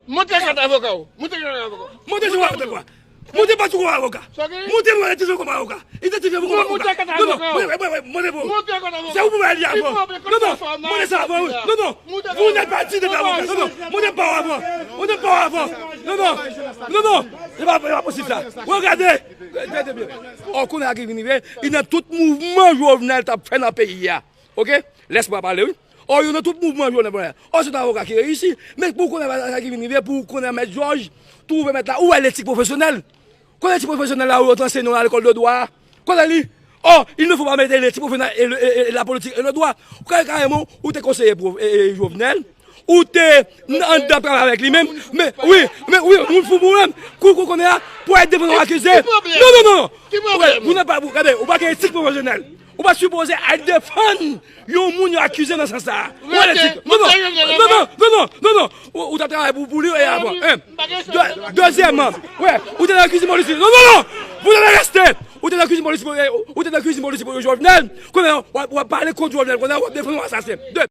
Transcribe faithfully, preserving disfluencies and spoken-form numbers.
Monte kat avoka w. Monte kat avoka w. Monte sou avoka. Monte pa sou avoka. Monte mwen identifye kòm avoka. Identifye mwen kòm avoka. Non, non, mwen, mwen, mwen, monte pou. Se ou pou al li avan. Non, non, monte sa avan, wi. Non, non, vous n'êtes pas digne d'être avocat. Non, non, monte pa avan. Monte pa avan. Non, non, non, non, se pa, se pa posib sa. Regade, gade byen. Ou konnen sa ki vin rive, li nan tout mouvman Jovenel t ap fè nan peyi a. Oke? Lès mwen pale, wi. Ò, yo nan tout mouvman Jovenel Moïse. Ò, se yon avoka ki reyisi. Men pou konnen sa ki vin rive, pou konnen mèt Jòj, twouve mèt la, ou wè letik pwofesyonèl. Konnen letik pwofesyonèl la, ou yo t anseye nou nan lekòl de dwa a. Konnen li. Ò, il ne faut pas mettre letik pwofesyonèl e, le- e, e, e la politik e le dwa. Ou ka kareman, ou te konseye pwof- e, e, Jovenel. Ou te n- anndan ap travay avèk li menm. Men, wi, men, wi, moun fou pou menm. Kou, kou konnen a, pou al defann yon akize. Non, non, non, non. Ou pa, ou pa gen etik pwofesyonèl. Ou pa sipoze al defann yon moun yo akize nan sans sa a. Ou wè letik. Non, non, non, non, non, non, non. Ou, ou t ap travay pou, pou li, e avan. Hein. De- dezyèmman, wè, ou te nan kizin polis. Non, non, non. Ou te nan reste. Ou te nan kizin polis, ou te nan kizin polis pou Jovenel. Konnen w ap, w ap pale kont Jovenel, konnen w ap defann yon asasen. De,